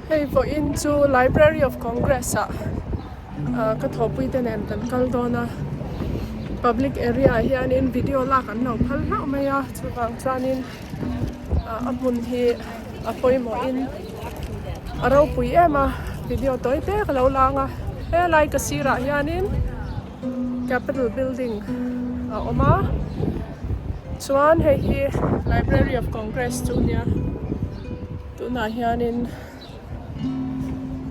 Hei vawiin chu Library of Congress ah ka thawhpui te nen kan kal dawn a, public area ah hianin video lak an lo phal hlauh mai a, chuvang chuanin a hmun hi a pawimawhin a ropui em a, video tawi te ka lo lang a, helai ka sirah hianin Capitol building a awm a, chuan hei hi Library of Congress chu a nia. Tunah hianin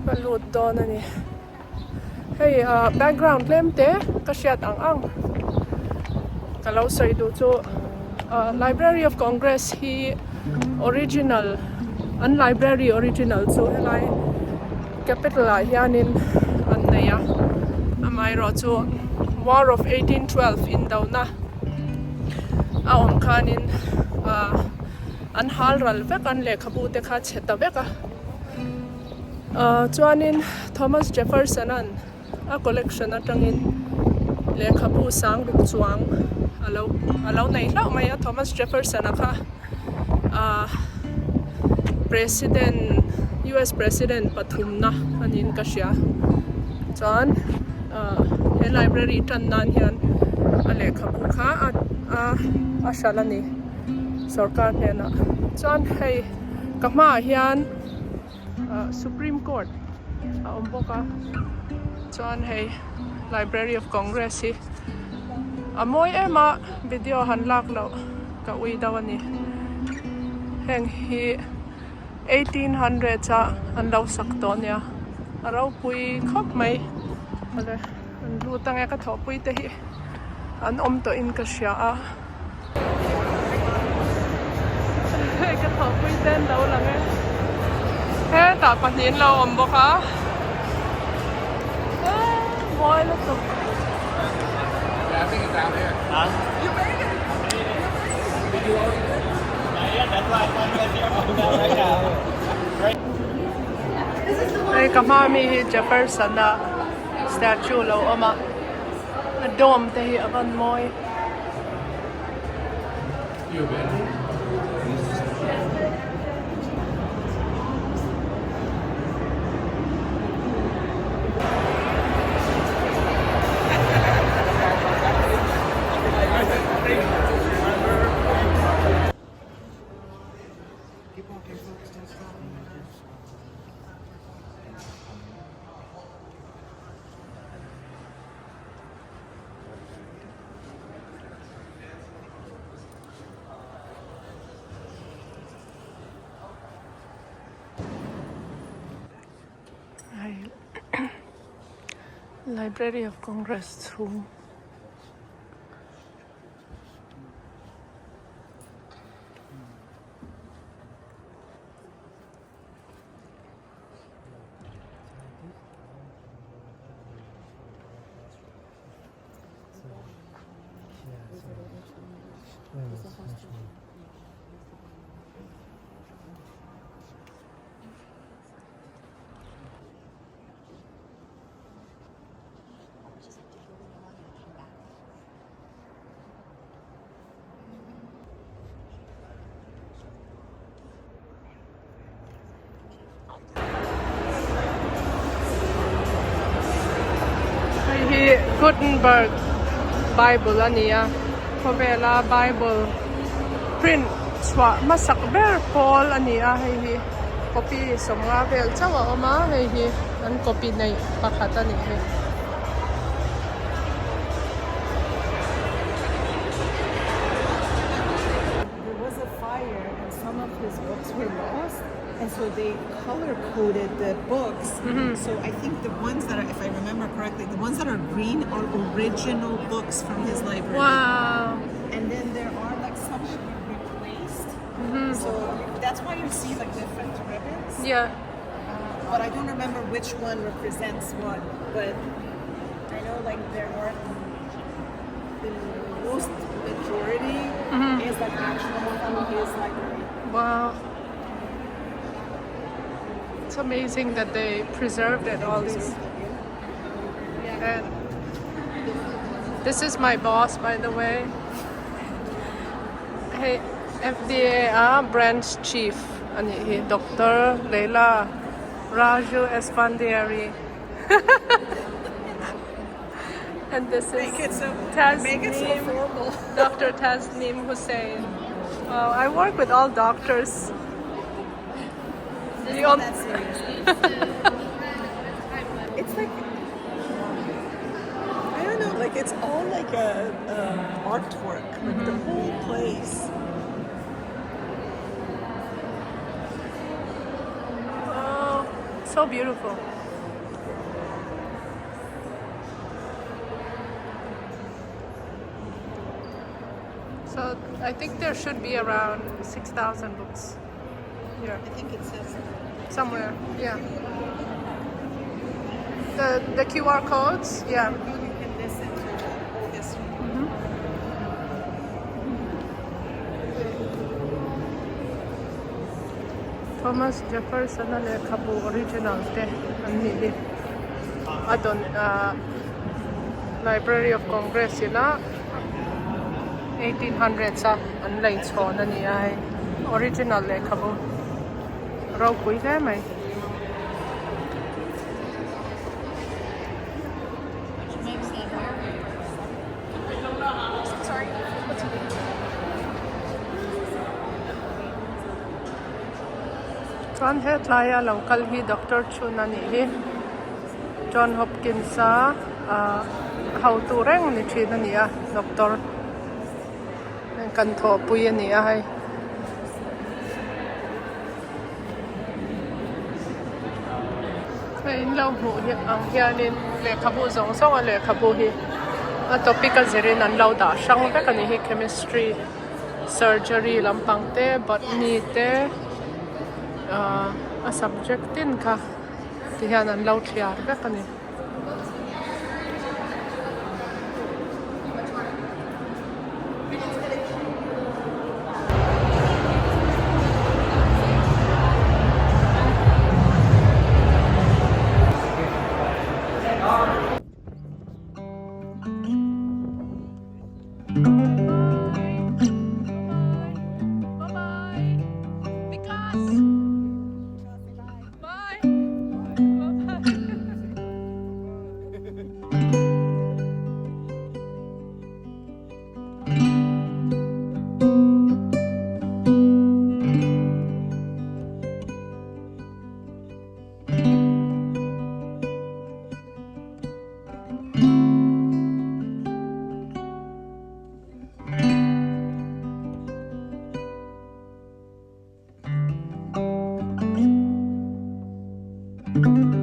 ka lut dawn a ni. Hei ah background tlem te ka hriat ang ang ka lo sawi duh chu ah Library of Congress hi original an library original chu helai capital ah hianin an nei a amaherawhchu war of 1812 indona a awm khanin ah. An hal ral vek an lehkhabu te kha chhe ta vek a. Ahh chuanin Thomas Jefferson an a collection atangin lehkhabu sang ruk chuang a lo a lo nei hlauh mai a Thomas Jefferson a kha ahh President US President pathumna a niin ka hria chuan ahh he library tan nan hian a lehkhabu kha a a a hralh a ni. Sorkar hnenah chuan hei ka hmaah hian ah supreme court a awm bawk a chuan hei library of congress hi a mawi em a video han lak loh ka ui deuh a ni heng hi 1800 a an lo sak tawh a nia a ropui khawp mai awle an lut ange ka thawhpui te hi an awm tawh in ka hria a. Hei ka thawhpui te an lo lang e. Hetah pahnih an lo awm bawk a. Mawi lutuk. Hei ka hma mi hi Jefferson a statue lo awm a. A dome te hi a van mawi. Library of Congress chhung. Hei hi Gutenberg Bible a ni a, khawvela Bible print chhuah hmasak ber pawl a ni a, hei hi copy sawmnga vel chauh a awm a, hei hi an copy neih pakhat a nih hi. There was a fire and some of his books were lost and so they color coded the books. So I think the ones that are, if I remember correctly, the ones that are green are original books from his library. Wow. And then there are like some that were replaced. So that's why you see like different ribbons. Yeah. But I don't remember which one represents what. But I know like there are the most majority is like actual from his library. Wow. It's amazing that they preserved it all these. And this is my boss, by the way. Hei, FDA a branch chief a nih hi, Doctor Leila. Raju Esfandiary and this is Make it so make it so Tasneem formal. Dr. Tasneem Hussain. Wow, I work with all doctors. The Not on- that serious. It's like I don't know, like it's all like a artwork, like the whole place. oh, so beautiful. So I think there should be around 6,000 books here I think it says somewhere. Yeah. The the QR codes, yeah. you can listen to the whole history. Thomas Jefferson a lehkhabu original te an nih hi a dawn ahh Library of Congress ina 1800s a an lei chhawn a ni a hei original lehkhabu ropui hle mai. Chuan hetlai a lo kal hi Doctor Chhun a nih hi John Hopkins a ah hotu reng ni thin a ni a doctor kan thawhpui a ni a hei. Hei in lo hmuh hi ang hianin lehkhabu zawng zawng a lehkhabu hi a topic a zirin an lo dah hrang vek a ni hi chemistry surgery lampang te botany te ahh a subject tin kha ti hian an lo thliar vek a ni. Bye.